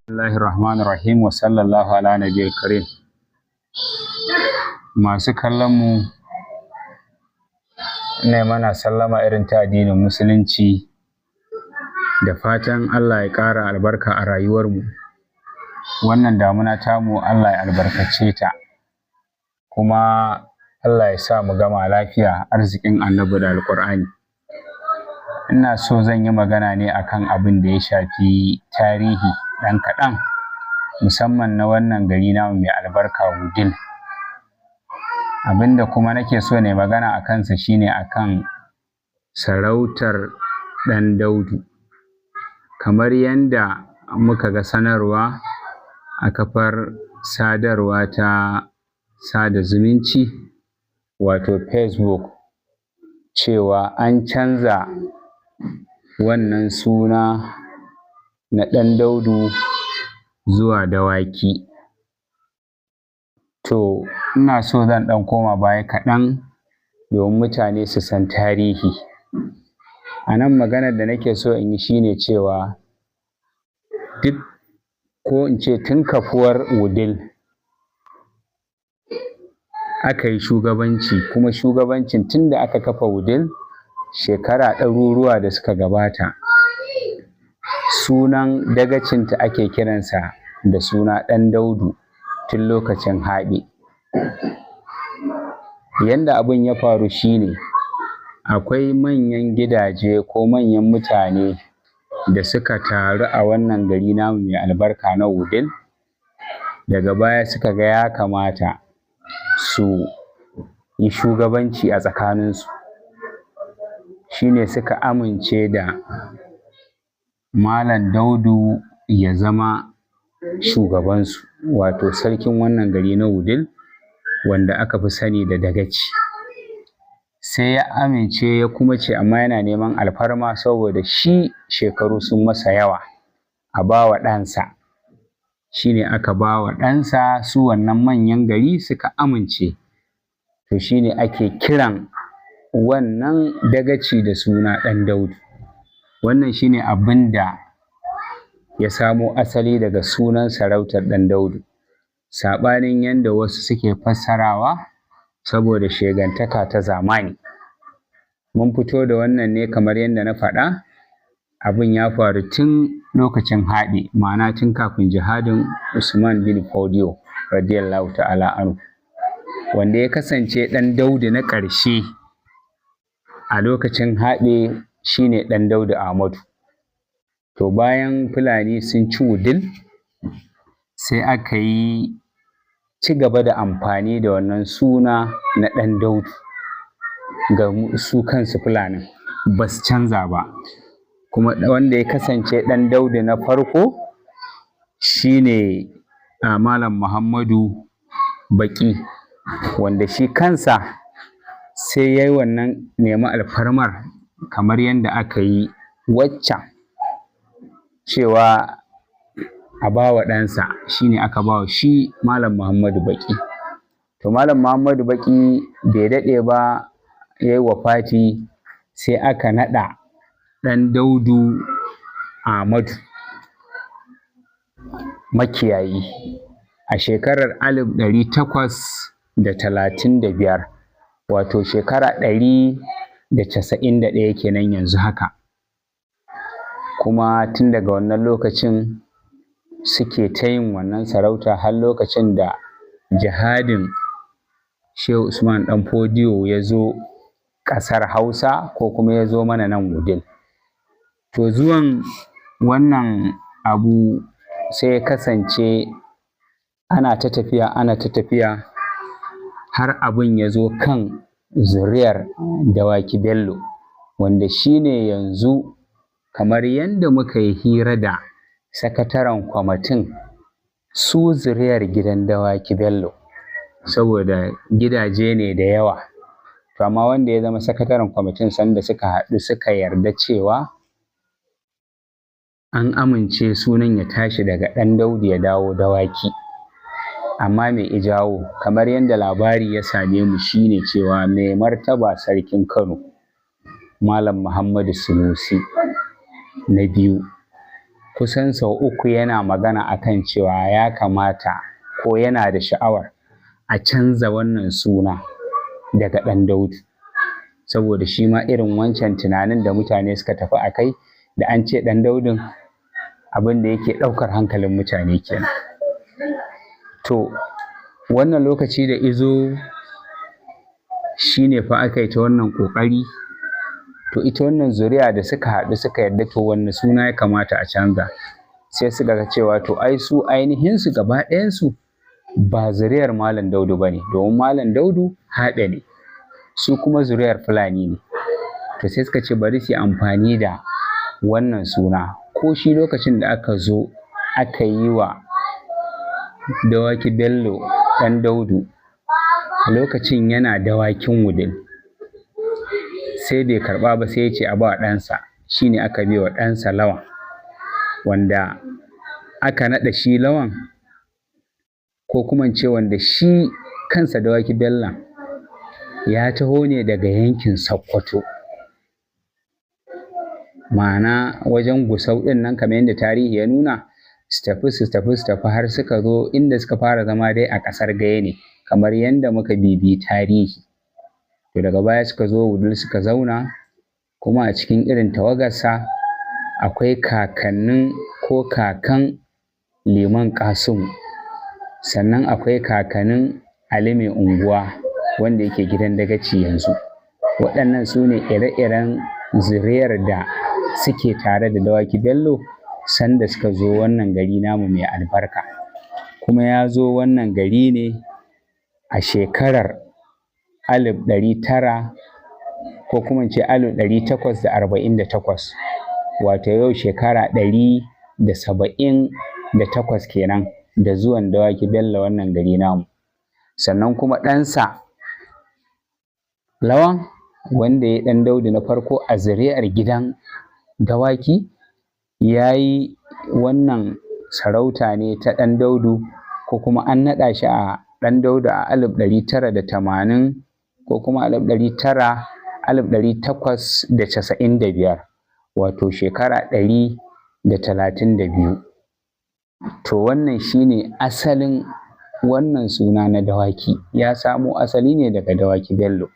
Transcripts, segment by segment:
Bismillahir Rahmanir Rahim wa sallallahu ala nabiyil karim. Masu kallon mu, ina mana sallama irin ta addinin Musulunci, da fatan Allah ya ƙara albarka a rayuwarmu. Wannan damuna tamu, Allah ya albarkace ta. Kuma Allah ya sa mu gama lafiya, arzikin Annabi da Alƙur'ani. Ina so zan yi magana ne akan abin da ya shafi tarihi ɗan kaɗan, musamman na wannan gari namu mai albarka, Wudil. Abin da kuma nake so na yi magana a kansa shine akan sarautar Ɗan Daudu. Kamar yanda muka ga sanarwa a kafar sadarwa ta sada zumunci, wato Facebook, cewa an canza wannan suna na Ɗan Daudu zuwa Dawaki. To, ina so zan ɗan koma baya kaɗan domin mutane su san tarihi. A nan maganar da nake so in yi shine cewa duk, ko in ce tun kafuwar Wudil, aka yi shugabanci, kuma shugabancin tun da aka kafa Wudil shekara ɗaruruwa da suka gabata, sunan dagacinta ake kiransa da suna Ɗan Daudu tun lokacin Haɓe. Yanda abin ya faru shine akwai manyan gidaje ko manyan mutane da suka taru a wannan gari namu mai albarka na Wudil. Daga baya suka ga ya kamata su yi shugabanci a tsakaninsu, shine suka amince da Malam Daudu ya zama shugabansu, wato sarkin wannan gari na Wudil, wanda aka fi sani da dagaci. Sai ya amince, ya kuma ce amma yana neman alfarma, saboda shi shekaru sun masa yawa, a ba wa ɗansa. Shine aka ba wa ɗansa, su wannan manyan gari suka amince. To, shine ake kiran wannan dagaci da suna Ɗan Daudu. Wannan shine abin da ya samo asali daga sunan sarautar Ɗan Daudu, saɓanin yanda wasu suke fassarawa saboda shegantaka ta zamani. Mun fito da wannan ne kamar yadda na faɗa, abin ya faru tun lokacin Haɓe, ma'ana tun kafin jihadin Usman bin Fodio radiyallahu ta'ala anhu. Wanda ya kasance Ɗan Daudu na ƙarshe a lokacin Haɓe shine Ɗan Daudu Ahmadu. To, bayan Fulani sun ci Wudil, sai aka yi ci gaba da amfani da wannan suna na Ɗan Daudu ga su kansu Fulanin, ba su canza ba. Kuma wanda ya kasance Ɗan Daudu na farko shine a Malam Muhammadu Baƙi, wanda shi kansa sai ya yi wannan nemi alfarmar kamar yadda aka yi waccan, cewa a ba wa ɗansa. Shine aka ba wa shi Malam Muhammadu Baƙi. To, Malam Muhammadu Baƙi bai daɗe ba ya yi wafati, sai aka naɗa Ɗan Daudu Ahmadu Makiyayi a shekarar 1835, wato shekara 191 kenan yanzu haka. Kuma tun daga wannan lokacin suke ta yin wannan sarauta har lokacin da jihadin Shehu Usman Ɗan Fodiyo ya zo ƙasar Hausa, ko kuma ya zo mana nan Wudil. To, zuwan wannan abu sai ya kasance ana ta tafiya, ana ta tafiya, har abin ya zo kan zuriyar Dawaki Bello, wanda shine yanzu, kamar yadda muka yi hira da sakataren kwamitin su zuriyar gidan Dawaki Bello, saboda gidaje ne da yawa. To, amma wanda ya zama sakataren kwamitin, sanda suka haɗu suka yarda cewa an amince sunan ya tashi daga Ɗan Daudu ya dawo Dawaki. Amma me i jawo, kamar yadda labari ya same mu, shine cewa mai martaba Sarkin Kano, Malam Muhammadu Sunusi na biyu, Kusan sau 3 yana magana akan cewa ya kamata ko yana da sha'awar a canza wannan suna daga Ɗan Daudu, saboda shi ma irin wancan tunanin da mutane suka tafi a kai da an ce Ɗan Daudun, abin da yake ɗaukar hankalin mutane kenan. To wannan lokaci da izo shi ne fa aka yi ta wannan ƙoƙari. To ita wannan zuriya da suka haɗu suka yarda, to wanne suna ya kamata a canza? Sai suka ga cewa to ai su ainihinsu gaba ɗayansu ba zuriyar Malam Daudu ba ne, domin Malam Daudu haɗe ne, su kuma zuriyar Fulani ne. To sai suka ce bari su yi amfani da wannan suna. Ko shi lokacin da aka zo aka yi wa Dawaki Bello Ɗan Daudu, a lokacin yana Dawakin Wudil, sai bai karɓa ba, sai ya ce a ba ɗansa. Shi ne aka bai wa ɗansa Lawan, wanda aka naɗa shi Lawan, ko kuma in ce wanda shi kansa Dawaki Bello ya taho ne daga yankin Sokoto, ma'ana wajen Gusau ɗin nan, kamar yadda tarihi ya nuna. Su tafi, su tafi, su tafi, har suka zo inda suka fara zama dai a ƙasar Gaya ne, kamar yadda muka bibiyi tarihi. To daga baya suka zo Wudil suka zauna. Kuma a cikin irin tawagarsa akwai kakannin ko kakan Liman Kasimu, sannan akwai kakannin Ali Mai Unguwa wanda yake gidan dagaci yanzu. Waɗannan su ne ire-iren zuriyar da suke tare da Dawaki Bello sanda suka zo wannan gari namu mai albarka. Kuma ya zo wannan gari ne a shekarar 1900, ko kuma in ce 1848, wato yau shekara 178 kenan da zuwan Dawaki Bello wannan gari namu. Sannan kuma ɗansa Lawan, wanda ya Ɗan Daudu na farko a zuri'ar gidan Dawaki, ya yi wannan sarauta ne ta Ɗan Daudu, ko kuma an naɗa shi a Ɗan Daudu a 1980, ko kuma 1895, wato shekara 132. To wannan shine asalin wannan suna na Dawaki, ya samo asali ne daga Dawaki Bello.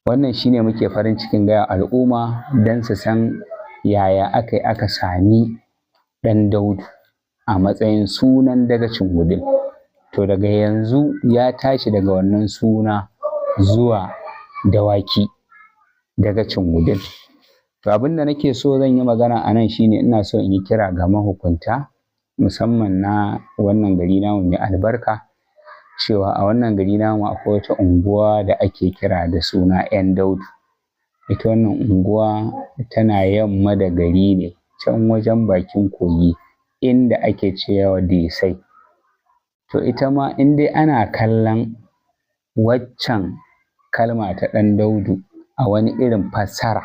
Wannan shine muke farin cikin gaya al'umma don su san yaya aka yi aka sami Ɗan Daudu a matsayin sunan dagacin Wudil. To daga yanzu ya tashi daga wannan suna zuwa Dawaki, dagacin Wudil. To abin da nake so zan yi magana a nan shine, ina so in yi kira ga mahukunta, musamman na wannan gari namu mai albarka, cewa a wannan gari namu akwai wata unguwa da ake kira da suna 'Yan Daudu. Ita wannan unguwa tana yamma da gari ne, can wajen bakin kogi inda ake cewa Desai. To ita ma in dai ana kallon waccan kalma ta Ɗan Daudu a wani irin fassara,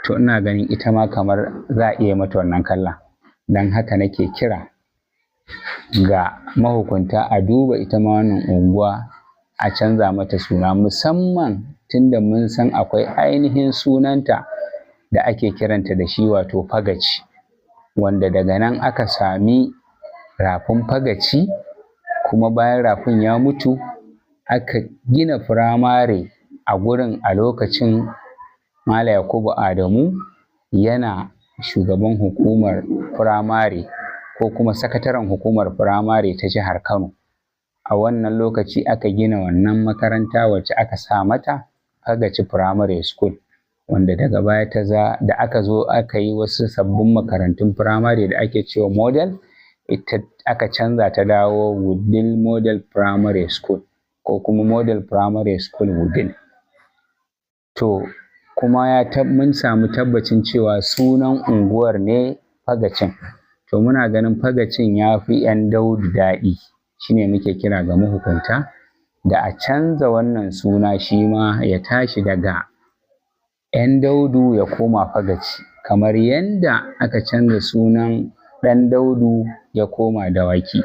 to ina ganin ita ma kamar za a iya mata wannan kallon. Don haka nake kira ga mahukunta a duba ita ma wannan unguwa a canza mata suna, musamman tunda mun san akwai ainihin sunanta da ake kiranta da shi, wato Fagaci, wanda daga nan aka sami rafin Fagaci. Kuma bayan rafin ya mutu, aka gina firamare a gurin a lokacin Malam Yakubu Adamu yana shugaban hukumar firamare, ko kuma sakataren hukumar firamare ta jihar Kano. A wannan lokaci aka gina wannan makaranta wacce aka sa mata Fagaci Primary School, wanda daga baya ta za da aka zo aka yi wasu sabbin makarantun firamare da ake cewa model, ita aka canza ta dawo Wudil Model Primary School, ko kuma Model Primary School Wudil. To kuma ya mun samu tabbacin cewa sunan unguwar ne Fagacin. To muna ganin Fagacin ya fi 'Yan Daudu daɗi. Shine muke kira ga mahukunta da a canza wannan suna, shi ma ya tashi daga 'Yan Daudu ya koma Fagaci, kamar yanda aka canza sunan Ɗan Daudu ya koma Dawaki.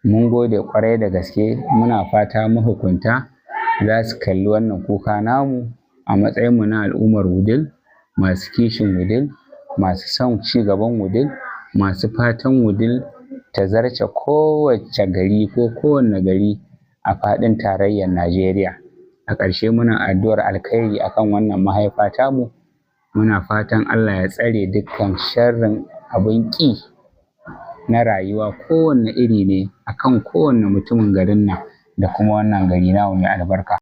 Mun gode ƙwarai da gaske. Muna fata mahukunta za su kalli wannan kuka namu a matsayinmu na al'ummar Wudil masu kishin Wudil. masu son ci gaban Wudil, masu fatan Wudil ta zarce kowace gari ko kowanne gari a faɗin tarayyar Najeriya. A ƙarshe, muna addu'ar alkhairi akan wannan mahaifa tamu. Muna fatan Allah ya tsare dukkan sharrin abin ƙi na rayuwa, kowanne iri ne, akan kowanne mutumin garin nan da kuma wannan gari namu mai albarka.